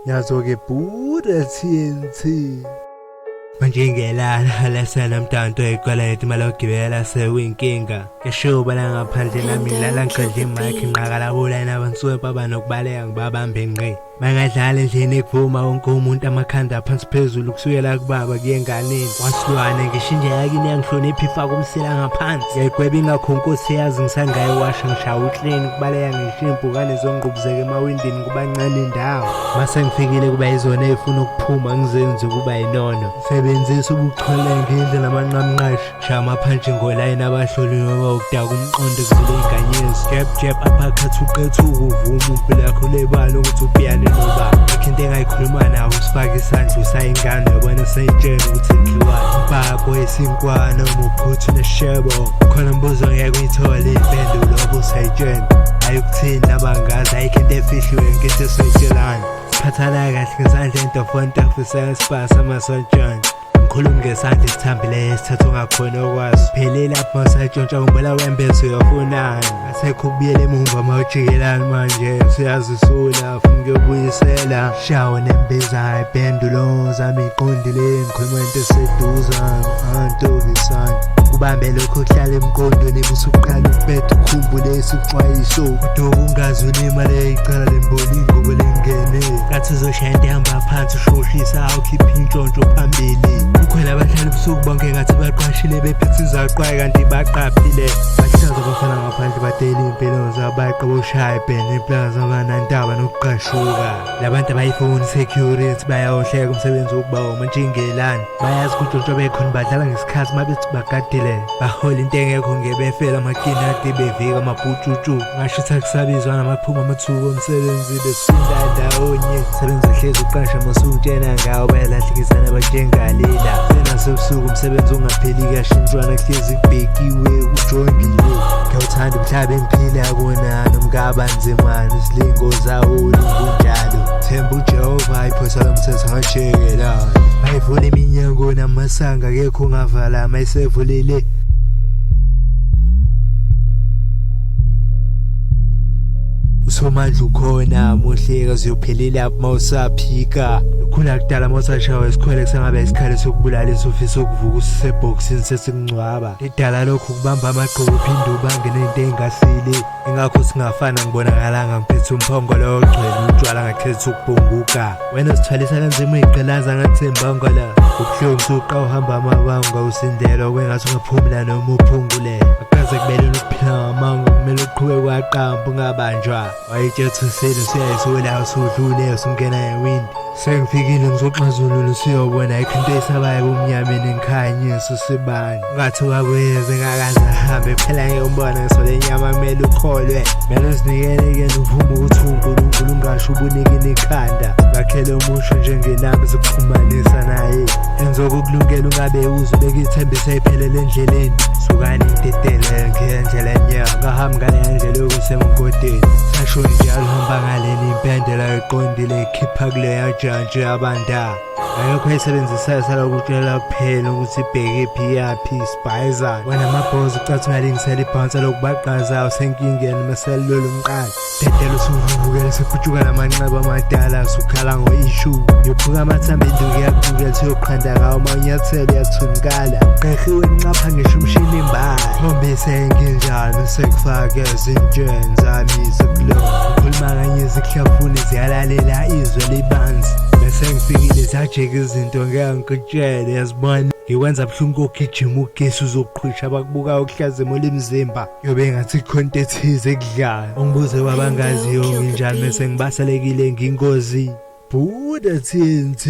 Yazo-ke Buddha TNT. Manje ngelala lesela mntanto ekweleta imali yokugibela sewinkinga. Ngishuba la ngaphandle nami ngilala ngiqedle imakhi nqakala kulayini abanswempu abanokubaleka ngibabambe ngqi. Bangadlala endlini ekuvuma wonke umuntu amakhanda phansi phezulu kusukela kubaba kuye enganeni. Wasilwane ngisho inja yakini yangihlonipha ifaka umsila ngaphansi. Ngiyayigweba ingakho nkosi yazi ngisangayiwasha ngishaya uklini kubaleka ngisho iy'mpukane zongqubuzeka emawindini kubancane indawo. Mase ngifikile kuba yizona ey'funa ukuphuma ngizenze ukuba yinono. Sebenzisa ubuchole ngidle namanqamnqashe. Shaya amaphantshi ngolayini abahloli noma ukudaka umqondo kuzile inkanyezi. Jab jab uppercut uqethuka uvuma impilo yakho lebala ukuthi ubhiyane nobaba. Ayikho into engayikhuluma nawe usifake isandla usayingane uyabona seyitshela ukuthi kudliwani. Umbhako isinkwa noma uphuthu neshebo. Khona umbuzo ngeke uyithole impendulo obusayitshela. Hayi ukuthini nabangazi ayikho into efihliwe yonke into esiyitshelana. Siphathana kahle ngesandla entofontofo siyasipasa amasontshana. Ngikhuluma ngesandla esithambileyo esithatha ungakhona okwazi. Phele lapho masayitshontsha ngibona wembese uyofunani. Asekho ukubuyela emumva uma ujikelani manje usuyazisula ufuna ukuyobuyisela. Shawo nembiza impendulo zami iqondile ngikhuluma into eseduza antokisana. Kubambe lokho kuhlala emqondweni usuqala ukubetha ukhumbule isixwayiso. Kodwa ungazi ulimale icala lemboni ingubo lingene. Ngathi uzoshaya into ehamba phansi ushoshisa ukhipha intshontsho phambili. Kukhona abahlala ubusuku bonke ngathi baqwashile bephethe izaqwayi kanti baqaphile. Bahlaza abafana ngaphandle badela iy'mpilo zabo bayaqoboshaya ibhene iplaza abanantaba nokuqashuka. Labantu abayifuni security bayawuhleka umsebenzi wokuba omantshingelane. Bayazi ukuthi njengoba bekhona badlala ngesikhathi uma bethi bagadile bahola into engekho ngebefela amakinati bevika amabhutshutshu. Ngasho ukuthi akusabizwa namaphuma amathuba omsebenzi besinda ndawonye. Umsebenzi uhlezi uqasha masungitshena ngawo bayalahlekisana bajengalela. Senasebusuku umsebenzi ungapheli kuyashintshwana kuhlezi kubhekiwe ujongile. Ngiyawuthanda umhlaba engiphila kuwona nomkaba nzima nezilingo zawo lungunjalo. Themba uJehova iphosa lomthetho ngajikela. Mayivula iminyango namasanga akekho ongavala mayisevulile. Usomandla ukhona muhle kaziyophelela lapho mawusaphika. Khula kudala mawusashawa isikhwele kusengabe isikhali sokubulalisa ufisa ukuvuka usisebhokisini sesikungcwaba. Idala lokhu kubamba amagqubu uphinde ubange nento engasile. Ingakho singafana ngibonakalanga ngiphethe umphongolo ogcwele utshwala ngakhetha ukubhunguka. Wena uzithwalisa kanzima uyigqilaza ngathi imbongolo. Ubuhlungu suqa uhamba amabanga usindelwa kwengathi ungaphumula noma uphungule. Akukaze kubelula ukuphila ngamanga kumele uqhube kwaqamba ungabanjwa. Wayitshethusile usuyayisula usudlule usungena ngewindi. Sengifikile ngizoxazulula usuyobona ayikho into esabayo ebumnyameni ngikhanyiso sibani. Ungathi wakweze ngakaze ahambe phela ngeke umbone ngisole inyama kumele ukholwe. Kumele uzinikele kuyena uvume ukuthi uNkulunkulu ungasho ubunikini ikhanda. Ngakhele umusho njengenamba zokuxhumanisa naye. Enza okukulungela ungabe uze ubeke ithembisa iphelele endleleni. Sukani idedele ngendlela emnyama. Ungahambi ngaleya ndlela yokusemgodini. Sasho njalo hamba ngaleni impendela eqondile ikhipha kuleya jantshi yabanda. Akekho ayisebenzisayo salokutshela kuphela ukuthi ibheke phi yaphi sibhayizana. Wena amabhozi ucathi ungalingisela ibhansa lokubaqaza usenkingeni maselilwela umqala. Dedela usuvuvukele sekuputshuka namanxeba amadala usukhala ngo-issue. Yophuka amathambo induku iyakubukela usuyoqhanda ngawo uma unyathela uyathunukala. Qehiwe kunxapha ngisho umshini imbala. Khombise nginjani sekufake ezintsheni zami zikulunga. Ngikhuluma kanye zikuhlafuni ziyalalela izwe libanzi. Bese ngifikile zajika izinto ngeke ngikutshele yazibona. Ngikwenza buhlungu kogijima ugesi uzoqhwisha abakubukayo ukuhlazimula imizimba. Yobe ngathi kukhona into ethize ekudlayo. Ungibuze kwabangaziyo nginjani bese ngibasalekile ngingozi. Buddha TNT.